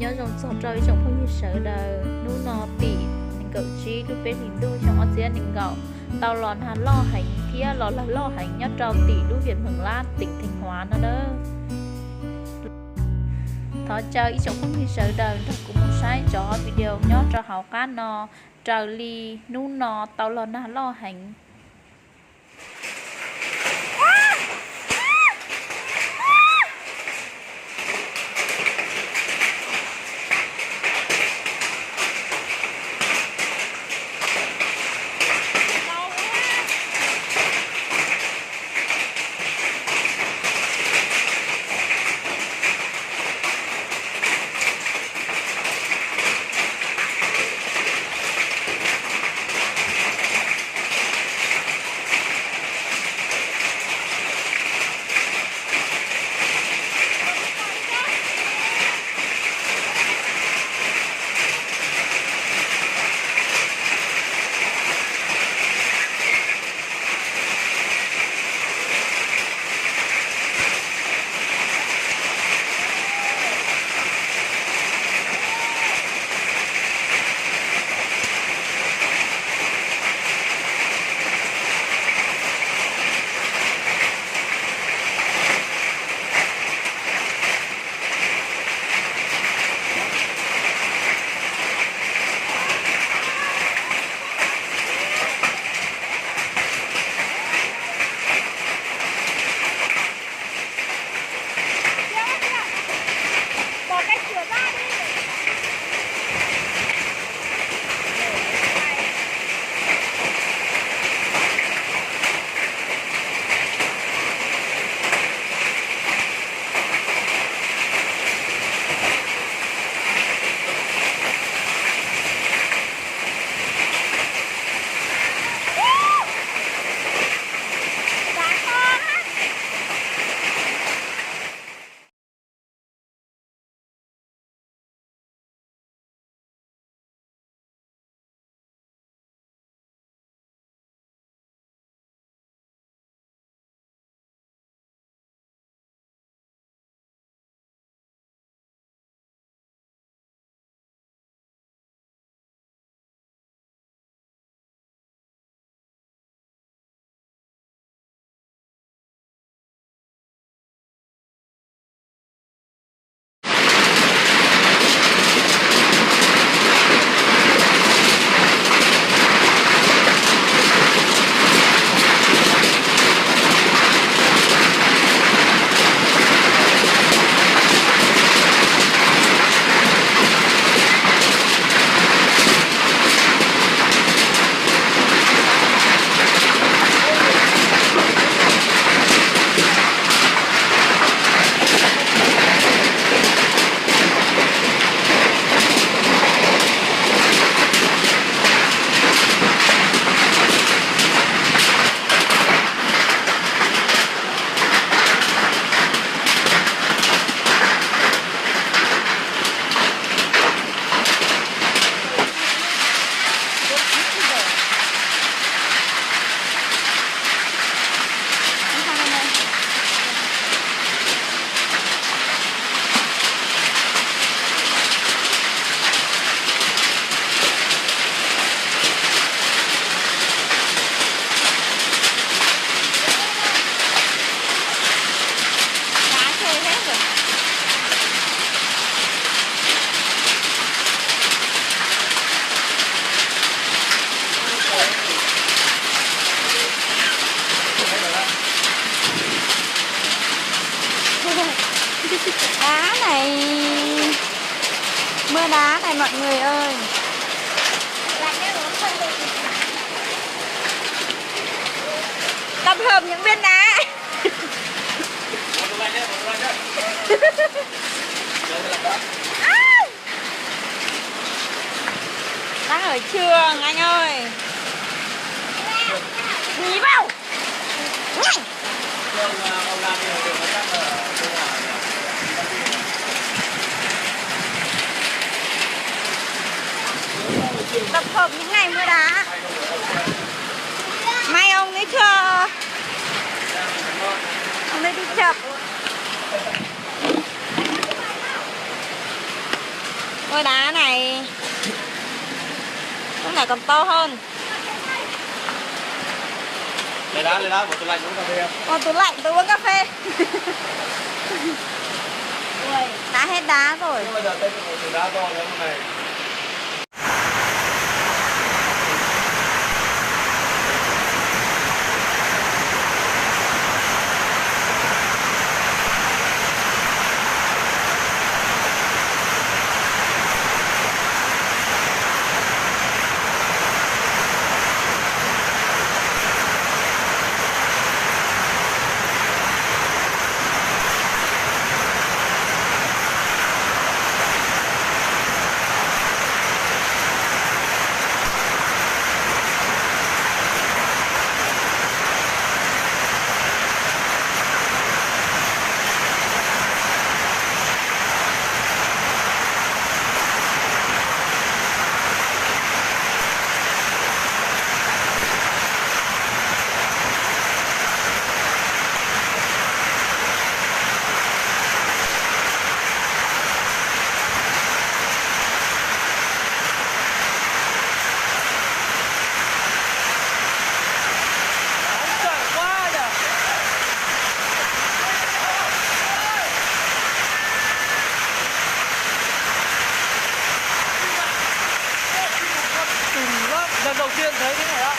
Nyob zoo txog rau ib tsoom phooj ywg sawv daws, hnub no tim nees nkaum tsib lub peb hlis ntuj xyoo ob txhiab nees nkaum, tau los nag loj heev thiab los lag loj heev nyob rau tim lub hiam Hmeem Lab, teem Theej Huav no nawb. Thov caw ib tsoom phooj ywg sawv daws nrog kuv mus saib cov video nyob rau hauv qab no, raws li hnub no tau los nag loj heev. Đá này. Mưa đá này mọi người ơi. Tập hợp những viên đá. Đang ở trường anh ơi. Nghỉ vào. Tập hợp những ngày mưa đá. Mai ông ấy chưa? Ông ấy đi chập. Ua đá này. Lúc này còn to hơn. Ua tủ lạnh tôi uống cà phê. Đá hết đá rồi. Lần đầu tiên thấy thế này á.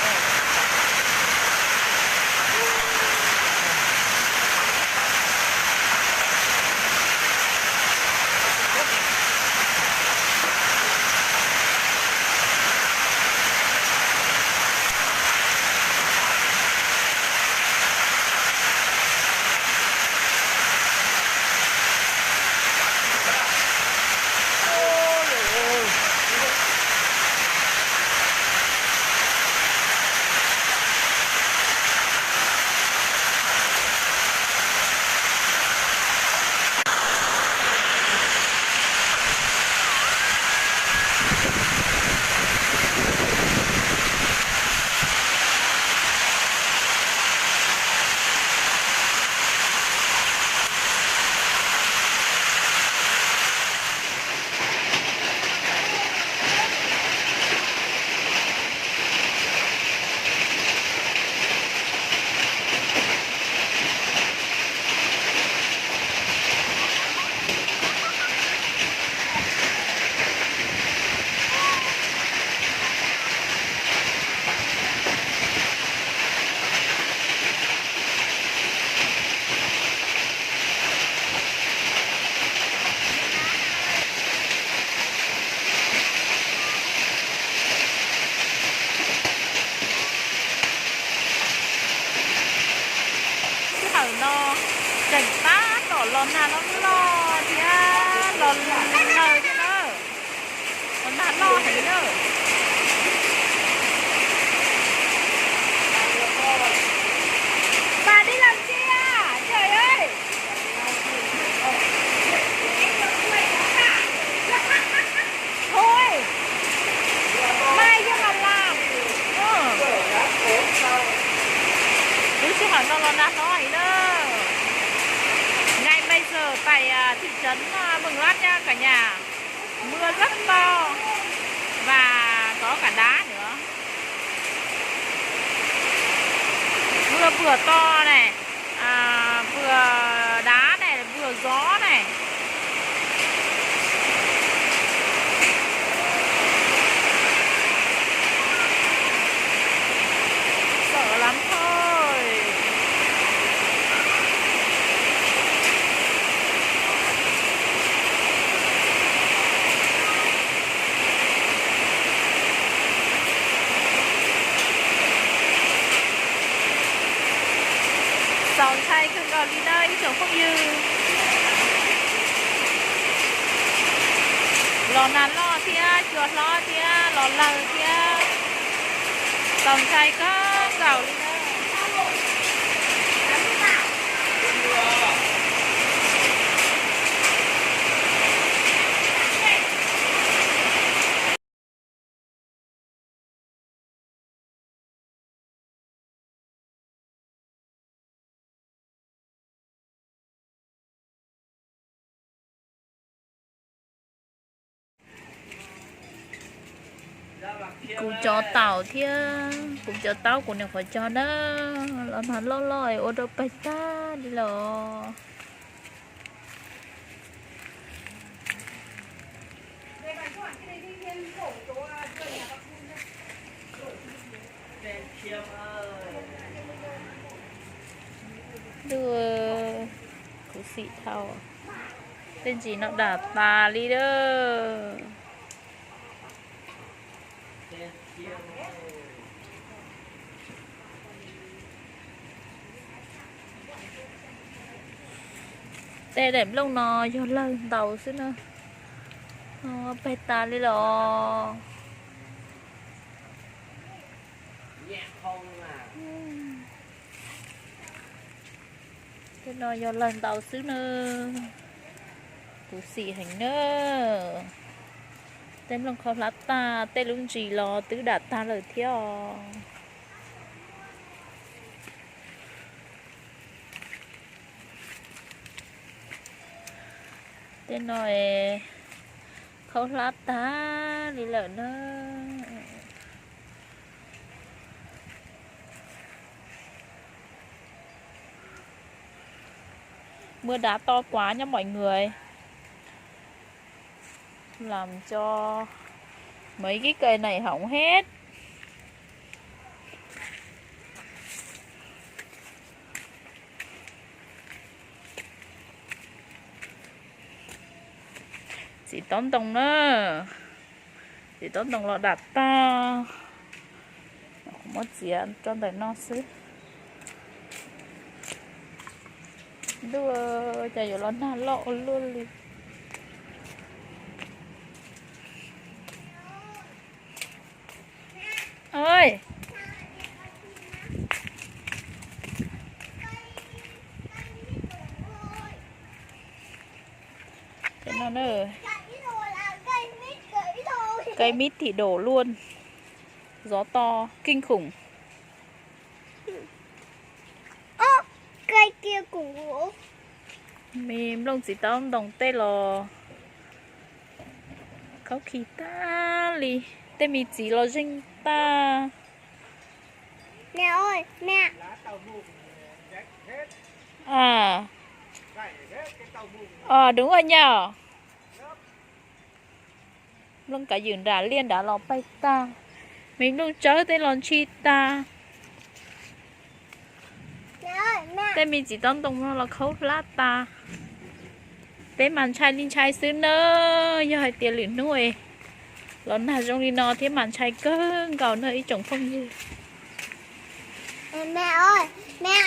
Sij hawm no tseem tab tom los nag loj loj thiab los lawg thiab na. Los nag loj heev na. Bà đi làm chi à? Trời ơi. Thôi, mai cho mà làm. Ơ. Lub sij hawm no los nag hlob heev na. Ngày bây giờ tại à, thị trấn à, Mường Lát nha cả nhà. Mưa rất to và có cả đá nữa. Mưa vừa to này, à, vừa đá này, vừa gió này. Sợ lắm thôi. Txaus ntshai kawg nkaus li na ib tsoom phooj ywg. Los nag loj thiab, cua hlob thiab, los lawg thiab. Txaus ntshai kawg nkaus li na. Kuv cov taum thiab kuv cov taub kuv nyuam qhuav cog na, los nag loj loj ua rau pag tag li los. Ntuj, khuv xim dhau. Tej ntsis no dam tas li lawm. Tej daim nplooj no yog lawg ntaus xwb na. Pag tas li los. Tej no yog lawg ntaus xwb na. Khuv xim heev na. Tej nplooj khaub hlab tag, tej lub ntsis los twb dam tag lawm thiab os. Tej no khaub hlab tag li lawm na. Mưa đá to quá nha mọi người. Làm cho mấy cái cây này hỏng hết. Txiv taub ntoo na. Txiv taub ntoo los dam tag. Muab txiav rau ntawm no xwb. Ntuj, cas yuav los nag loj ua luaj li. Ơi. Cái no nữa. Cây mít thì đổ luôn. Gió to kinh khủng. Ơ, cây kia cũng ốm. Me nplooj txiv taub ntoo tej los khaub khi tag li, tej me txiv los zeeg tag. Mẹ ơi, mẹ. À. Ờ, đúng rồi nhờ. Nplooj kav ywm nram liaj nrad los pag tag, me nplooj tsawb tej los ntshis tag. Tej me txiv taub ntoo no los khaub hlab tag. Peb mas ntshai li ntshai xwb na, yog hais tias lwm hnub los nag zoo li no thiab mas ntshai kawg nkaus na ib tsoom phooj ywg. Mẹ ơi, mẹ.